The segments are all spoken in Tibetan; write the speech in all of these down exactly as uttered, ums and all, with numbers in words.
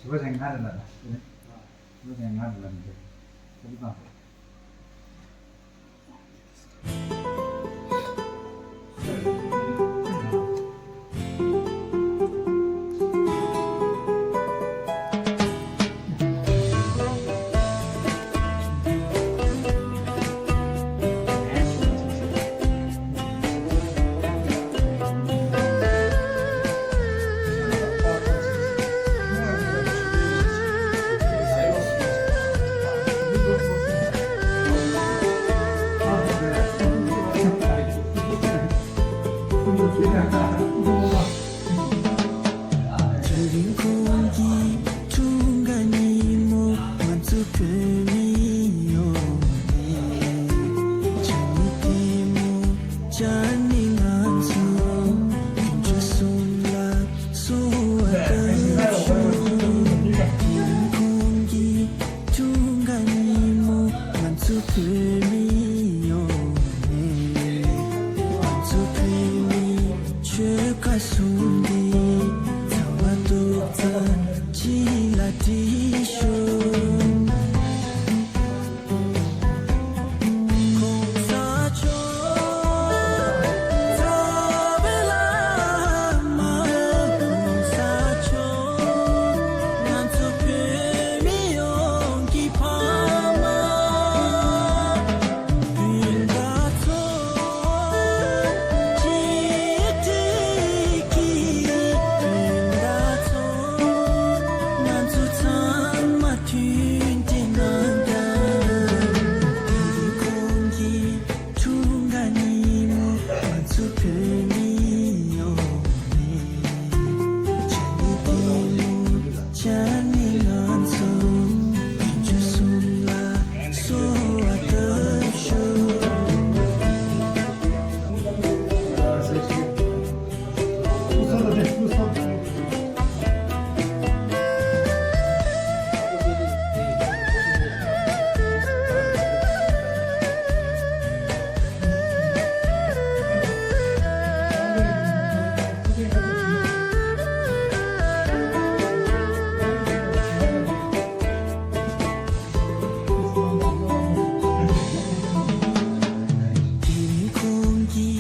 བ་ཅན་ང་རེད་ལ། བ་ཅན་ང་རེད་ལ་འདི། ཁ་ལི་པང་། དེ་རིང་ཁོང་གི་འཁྲུངས་སྐར་ཉིན་མོ་ང་ཚོ་བོད་མི་ཡོང་ནས། ཅ་ནི་ལྟད་མོ་ཅ་ནི་ང་ཚོ་ཕན་ཆད་གསུམ་ལ་གསོལ་བ་བཏབ་ཤོག་དེ་རིང་ཁོང་གི་འཁྲུངས་སྐར་ཉིན་མོ་ང་ཚོ་བོད་མི་ཡོང་ནས། ང་ཚོ་བོད་མི་ཆོལ་ཁ་གསུམ་འདི་ཚང་མ་རྡོག་རྩ་གཅིག་ལ་སྒྲིལ་ཤོག་གོང་ས་མཆོག་རྩ་བའི་བླ་མ་གོང་ས་མཆོག་ང་ཚོ་བོད་མི་ཡོངས་ཀྱི་ཕ་མ། སྤུན་ཟླ་ཚོ་གཅིག་སྒྲིལ་གྱིས། སྤུན་ཟླ་ཚོ་ང་ཚོ་ཚང་མ་མཐུན་སྒྲིལ་གནང་དང་། དེ་རིང་ཁོང་གི་འཁྲུངས་སྐར་ཉིན་མོ་ང་ཚོ་བོད་མི་ཡོངས་ནས། ཅ་ནི་ལྟད་མོ་ཅ་ནི་ང་ཚོ་ཕན་ཆད་གསུམ་ལ་གསོལ་བ་བཏབ་ཤོག་དེ་རིང་ཁོང་གི་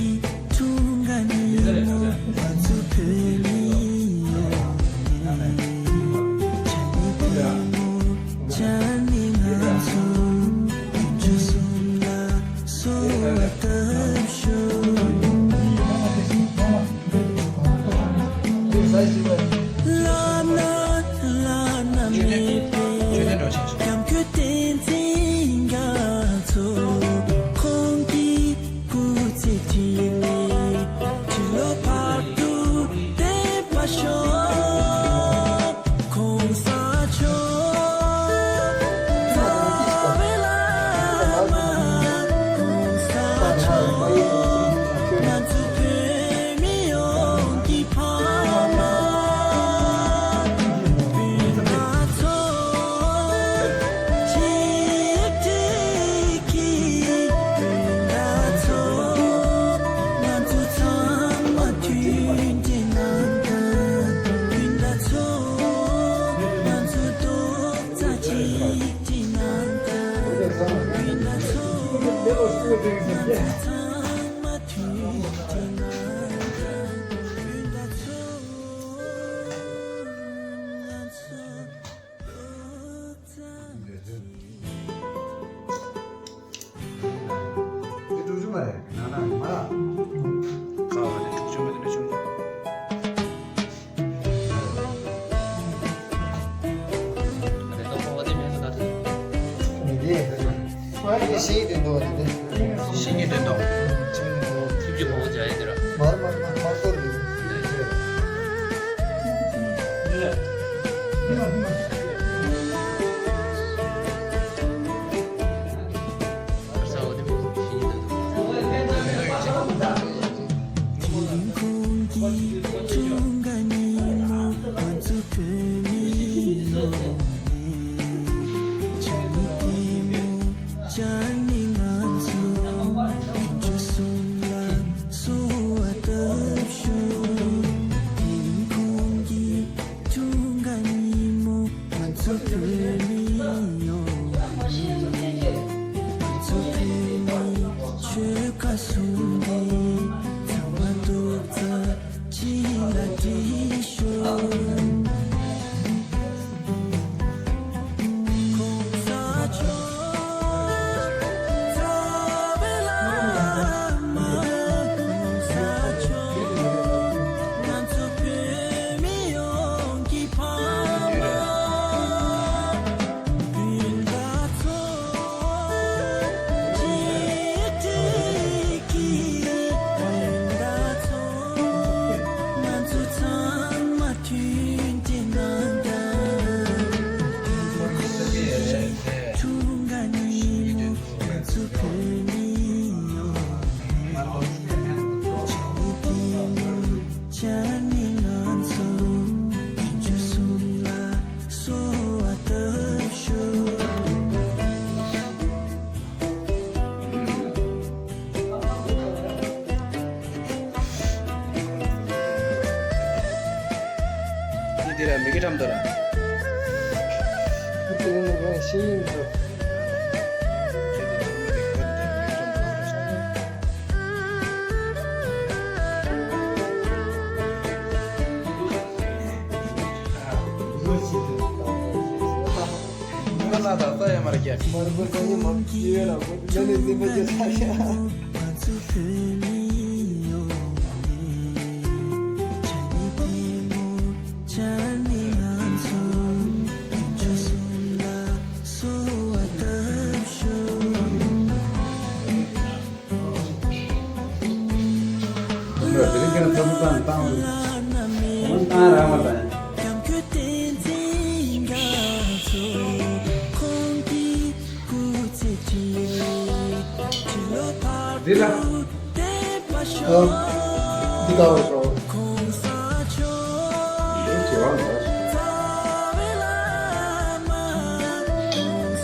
འཁྲུངས་སྐར་ཉིན་མོ་ང་ཚོ་བོད་མི་ཡོངས་ནས། ཅ་ནི་ལྟད་མོ་ཅ་ནི་ང་ཚོ་ཕན་ཆད་གསུམ་ལ་གསོལ་བ་བཏབ་ཤོག་བླ་ན་བླ་ན་མེད་པའི་སྐྱབས་མགོན་བསྟན་འཛིན་རྒྱ་མཚོ། ཁོང་གི་སྐུ་ཚེ་ཁྲི་ལོ་ཁྲི་ལོ་བར་དུ་བརྟན་པར་ཤོག་གོང་ས་མཆོག་རྩ་བའི་བླ་མ་གོང་ས་མཆོག་ང་ཚོ་བོད་མི་ཡོངས་ཀྱི་ཕ་མ། སྤུན་ཟླ་ཚོ་གཅིག་སྒྲིལ་གྱིས། སྤུན་ཟླ་ཚོ་ང་ཚོ་ཚང་མ་མཐུན་སྒྲིལ་གནང་དང་། སྤུན་ཟླ་ཚོ་ང་ཚོ་རྡོག་རྩ་གཅིག་སྒྲིལ་གནང་དང་། སྤུན་ཟླ་ཚོ་ང་ཚོ་ཚང་མ་མཐུན་སྒྲིལ་གནང་དང་། སྤུན་ཟླ་ཚོ་ང་ཚོ་རྡོག་རྩ་གཅིག་དེ་དྲུག་ཅུ་མ་རེད། ན་ན་མ་ར། རྩ་བ་དེ་དྲུག་ཅུ་མ་རེད། དྲུག་ཅུ་མ་རེད། ད་ལྟ་ཁོ་བ་དེ་མེད་ས་ད་ཐུག་མི་དེ་ཡིན་ད་ཅི། ཨ་ནི་ཤེས་ཀྱི་འདུག་བ་དེ། ཤེས་ཀྱི་འདུག་དང་། ཤེས་ཀྱི་འདུག་ཐིབས་ཀྱི་ཁོ་བ་བྱ་ཡ་དེ་ར། མར་མར་མར་མར་ཏོར་དེ། དེ་རིང་ཁོང་གི་འཁྲུངས་སྐར་ཉིན་མོ་ང་ཚོ་བོད་མི་ཡོངས་ནས། ཅ་ནི་ལྟད་མོ་ཅ་ནི་ང་ཚོ་ཕན་ཆད་གསུམ་ལ་གསོལ་བ་བཏབ་ཤོག་དེ་རིང་ཁོང་གི་འཁྲུངས་སྐར་ཉིན་མོ། འདི་འདི་ར་མི་གི་ཁྲམ་དོ་ར། འདི་ནི་ང་ཤེས་ཡིན་འདུག་ཁ་ལག་དང་ས་ཡ་མར་རྒྱག་མར་པོ་ས་ཡ་མར་ཡོད་ལ་ཁོ་ལ་ནི་ཟིན་པ་ཅི་ལ་ཡ། འདི་ལ། ཨ། འདི་ལྟ་བུ་ཞོག་འདི་བྱེད་པ་མ་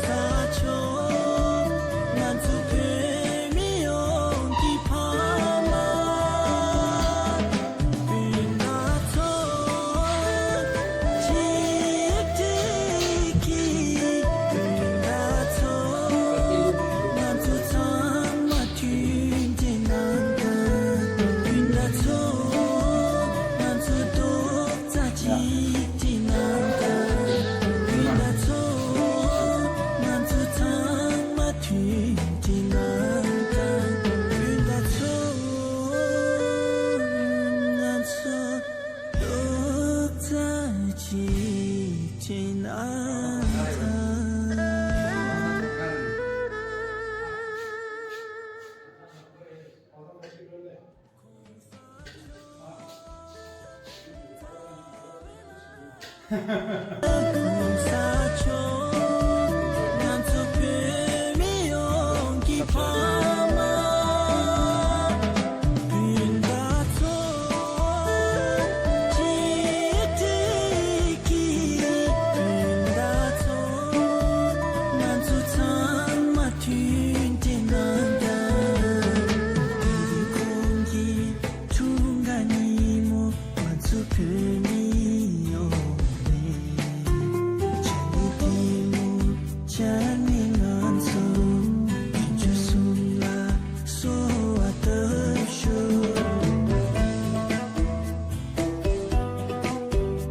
རེད།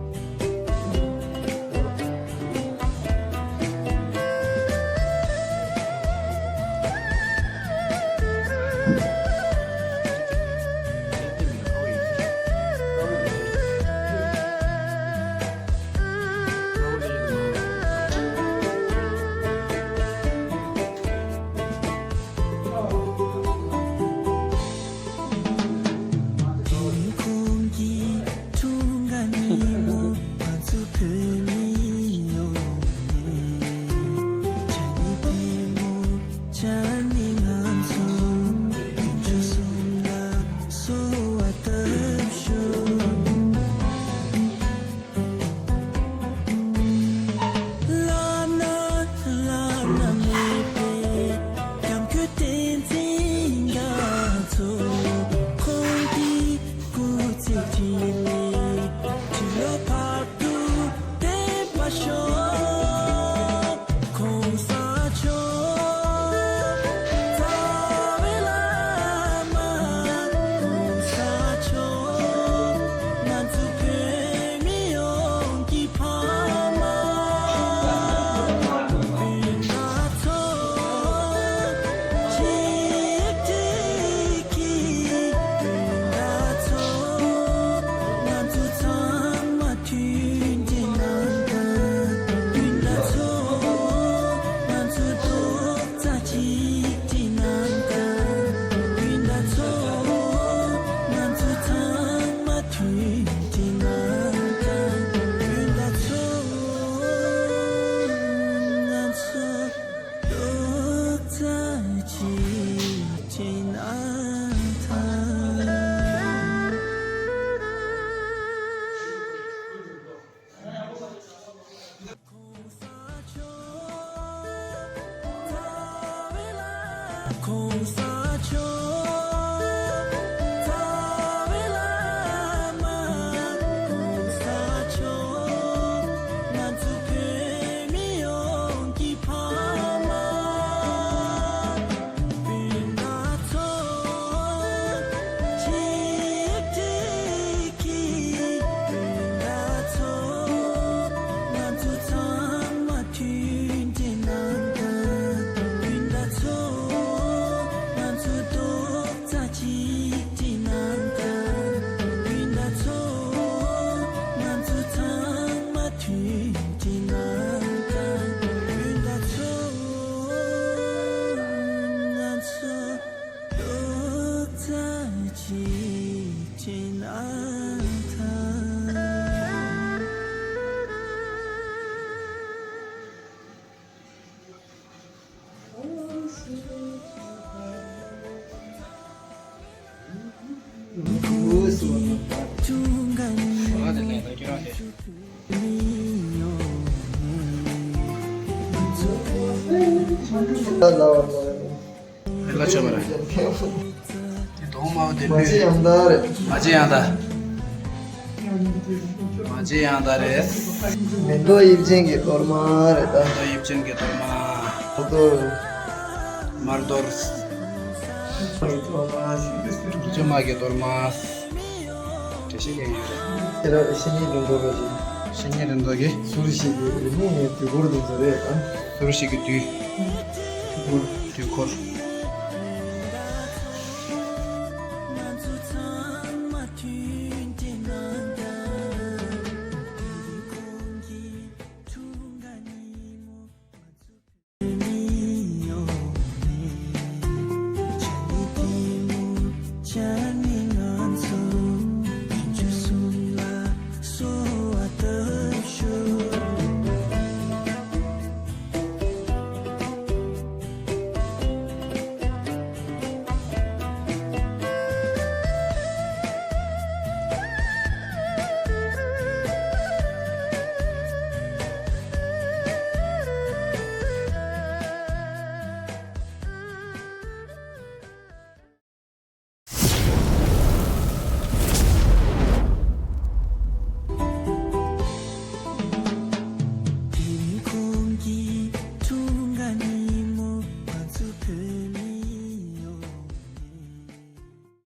ལ་ཆོས་མ་རེད། དེ་གདོང་དམར་པོ་དེ་མ་ཅི་ཡང་ད་རེད། མ་ཅི་ཡང་ད། མ་ཅི་ཡང་ད་རེད། མེ་ཏོག་དབྱིབས་ཅན་གྱི་གཏོར་མ་རེད་ད། མེ་ཏོག་དབྱིབས་ཅན་གྱི་གཏོར་མ། དོ། དམར་གཏོར། གཏོར་མ། ཁྱེད་ཚོ་མ་གི་གཏོར་མ། བཀྲ་ཤིས་ཀྱི་ཡོད་རེད། དེ་ལ་བཤེས་གཉེན་རིན་པོ་ཆེ། བཤེས་གཉེན་རིན་པོ་ཆེ། ཟུར་ཞིག་གི་རིན་པོ་ཆེ་དུས་འཁོར་དེ་ཚོ་རེད་ཨ། ཟུར་ཞིག་གི་དུས། དུས་འཁོར། དུས་འཁོར།